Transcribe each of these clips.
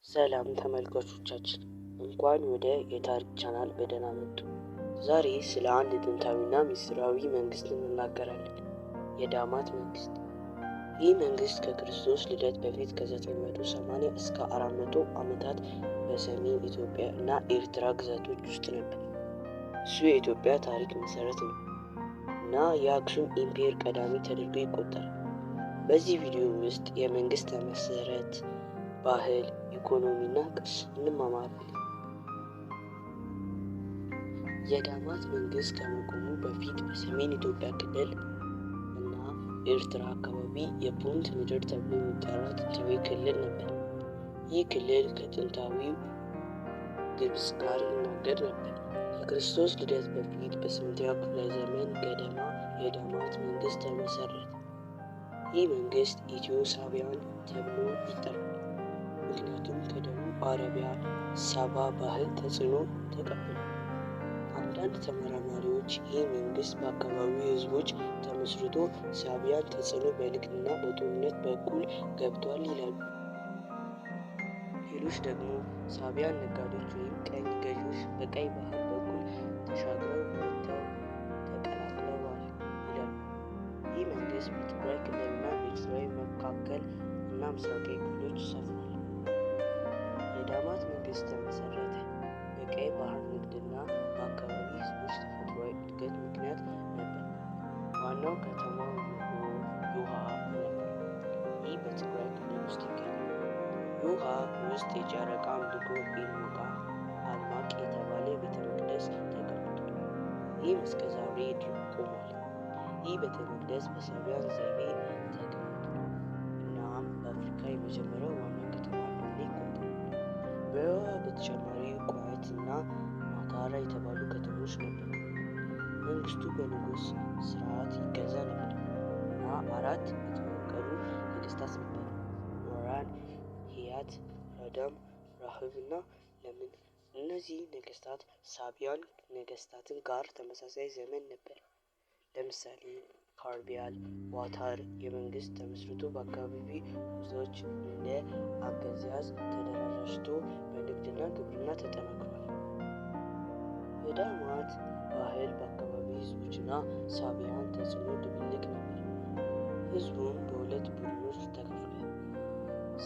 ሰላም ተመልካቾቻችን፣ እንኳን ወደ የታሪክ ቻናል በደህና መጡ። ዛሬ ስለ አንድ ጥንታዊና ምስጢራዊ መንግስት እንናገራለን፣ የዳማት መንግስት። ይህ መንግስት ከክርስቶስ ልደት በፊት ከ980 እስከ 400 ዓመታት በሰሜን ኢትዮጵያ እና ኤርትራ ግዛቶች ውስጥ ነበር። እሱ የኢትዮጵያ ታሪክ መሰረት ነው እና የአክሱም empire ቀዳሚ ተደርጎ ይቆጠራል። በዚህ ቪዲዮ ውስጥ የመንግስት መሰረት፣ ባህል፣ ኢኮኖሚ እና ቅርስ እንማማራለን። የዳማት መንግስት ከመቆሙ በፊት በሰሜን ኢትዮጵያ ክልል እና ኤርትራ አካባቢ የፑንት ምድር ተብሎ የሚጠራ ጥንታዊ ክልል ነበር። ይህ ክልል ከጥንታዊው ግብፅ ጋር ይናገር ነበር። ከክርስቶስ ልደት በፊት በስምንተኛው ክፍለ ዘመን ገደማ የዳማት መንግስት ተመሰረተ። ይህ መንግስት ኢትዮ ሳቢያን ተብሎ ይጠራል፣ ምክንያቱም ከደቡብ አረቢያ ሳባ ባህል ተጽዕኖ ተቀብሏል። አንዳንድ ተመራማሪዎች ይህ መንግስት በአካባቢው ህዝቦች ተመስርቶ ሳቢያን ተጽዕኖ በንግድና በጦርነት በኩል ገብቷል ይላሉ። ሌሎች ደግሞ ሳቢያን ነጋዴዎች ወይም ቀኝ ገዢዎች በቀይ ባህር በኩል ተሻግረው መጥተው ተቀላቅለዋል ይላሉ። ይህ መንግስት በትግራይ ክልልና በኤርትራ መካከል እና ምስራቃዊ ክፍሎች ሰፍሯል። የዳማት መንግስት ተመሰረተ በቀይ ባህር ንግድና በአካባቢ ህዝቦች ተፈጥሯዊ እድገት ምክንያት ነበር። ዋናው ከተማው ዮሃ ነበር። ይህ በትግራይ ክልል ውስጥ ይገኛል። ዮሃ ውስጥ የጨረቃ አምልኮ ኤልሞቃ አልማቅ የተባለ ቤተ መቅደስ ተገንብቷል። ይህም እስከ ዛሬ ቆሟል። ይህ ቤተ መቅደስ በሳቢያን ዘይቤ ተገንብቷል። እናም በአፍሪካ የመጀመሪያው ዋና ከተማ እንደሆነ ይቆጠራል። በዮሃ በተጨማሪ ቋየት እና ማታራ የተባሉ ከተሞች ነበሩ። መንግስቱ በንጉስ ስርዓት ይገዛ ነበር እና አራት የተዋቀሩ ነገስታት ነበሩ፦ ወራን፣ ሂያት፣ ረዳም፣ ራህብ እና ለምን። እነዚህ ነገስታት ሳቢያን ነገስታትን ጋር ተመሳሳይ ዘመን ነበር። ለምሳሌ ካርቢያል ዋታር የመንግስት ተመስርቶ በአካባቢ ጎሳዎች እንደ አገዛዝ ተደራጅቶ በንግድና ግብርና ተጠናክሯል። የዳማት ባህል በአካባቢ ህዝቦችና ሳቢያን ተጽዕኖ ድብልቅ ነበር። ህዝቡም በሁለት ቡድኖች ተከፍሏል፦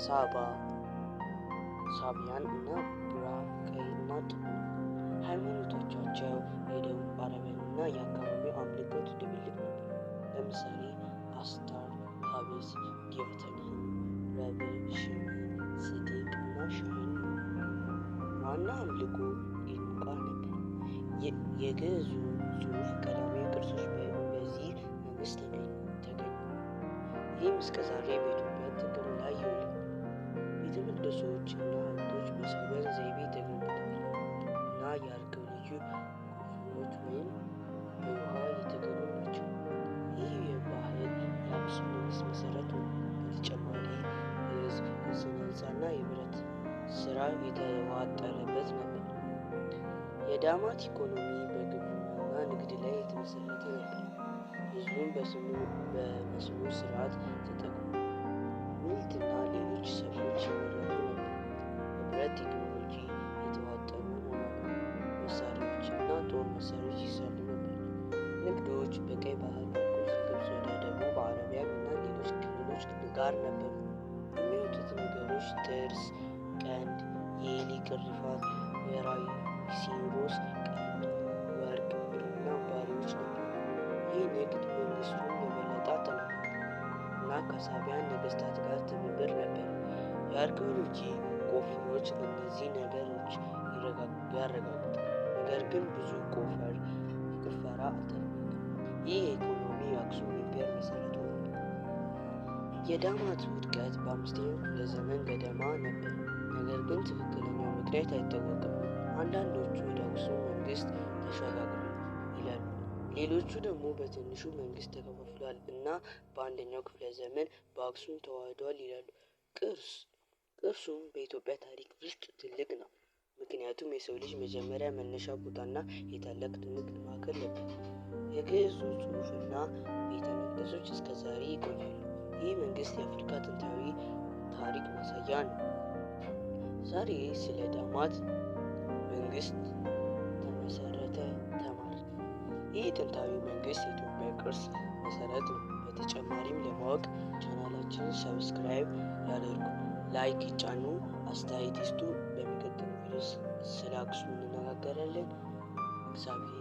ሳባ ሳቢያን እና ቡራ ቀይና ጥቁር። ሃይማኖቶቻቸው የደቡብ አረቢያንና የአካባቢው አምልኮት ድብልቅ ነበር። ለምሳሌ አስታር፣ ሀቤስ፣ ጊያተንህም፣ ረብ፣ ሽሚ፣ ስዲቅ እና ሻይን ነው። ዋና አምልኮ ኤልሙቃ ነበር። የግዕዙ ጽሑፍ ቀዳማዊ ቅርሶች በዚህ መንግስት ተገኙ። ይህም እስከ ዛሬ በኢትዮጵያ ጥቅም ላይ ይውላል። ቤተ መቅደሶች እና ሐውልቶች በሳቢያን ዘይቤ ተገንብተዋል እና የአርኪኦሎጂ ቁፋሮዎች ወይም በዮሃ የተገኙ ናቸው። ይህ የባህል የአክሱም መንግስት መሰረት ሆኗል። በተጨማሪ ግዕዝ፣ የስነ ህንፃና የብረት ስራ የተዋጠለበት ነበር። የዳማት ኢኮኖሚ በግብርናና ንግድ ላይ የተመሰረተ ነበር። ህዝቡም በመስኖ ስርዓት ተጠቅሞ ሚልትና ሌሎች ሰብሎች ይመረቱ ነበር። በብረት ቴክኖሎጂ የተዋጠሩ ሆኗል። መሳሪያዎች እና ጦር መሳሪያዎች ይሰሩ ነበር። ንግዶች በቀይ ባህር በኩል ከግብፅ ወደ ደቡብ አረቢያን እና ሌሎች ክልሎች ጋር ነበሩ። የሚወጡት ነገሮች ጥርስ፣ ቀንድ፣ የኤሊ ቅርፋት፣ የራይሲሮስ ቀንድ፣ ወርቅ፣ ብርና ባሪዎች ነበሩ። ይህ ንግድ መንግስቱን የበለጠ አጠናክሯል እና ከሳቢያን ነገስታት ጋር ትብብር ነበር። የአርኪኦሎጂ ቁፋሮዎች እነዚህ ነገሮች ያረጋግጣል። ነገር ግን ብዙ ቁፈራ አልተደረገም። ይህ የኢኮኖሚ የአክሱም empire መሰረት ሆኗል። የዳማት ውድቀት በአምስተኛው ክፍለ ዘመን ገደማ ነበር። ነገር ግን ትክክለኛው ምክንያት አይታወቅም። አንዳንዶቹ ወደ አክሱም መንግስት ተሸጋግሯል ይላሉ። ሌሎቹ ደግሞ በትንሹ መንግስት ተከፋፍሏል እና በአንደኛው ክፍለ ዘመን በአክሱም ተዋህዷል ይላሉ። ቅርስ ቅርሱም በኢትዮጵያ ታሪክ ውስጥ ትልቅ ነው። ምክንያቱም የሰው ልጅ መጀመሪያ መነሻ ቦታና የታላቅ ንግድ ማዕከል ነበር። የግዕዙ ጽሑፍና ቤተ መቅደሶች እስከ ዛሬ ይቆያሉ። ይህ መንግስት የአፍሪካ ጥንታዊ ታሪክ ማሳያ ነው። ዛሬ ስለ ዳማት መንግስት ተመሰረተ ተማር። ይህ ጥንታዊ መንግስት የኢትዮጵያ ቅርስ መሰረት ነው። በተጨማሪም ለማወቅ ቻናላችንን subscribe ያደርጉ፣ like ይጫኑ፣ አስተያየት ይስጡ። በሚቀጥለው ቪዲዮ ስለ አክሱም እንነጋገራለን። እግዚአብሔር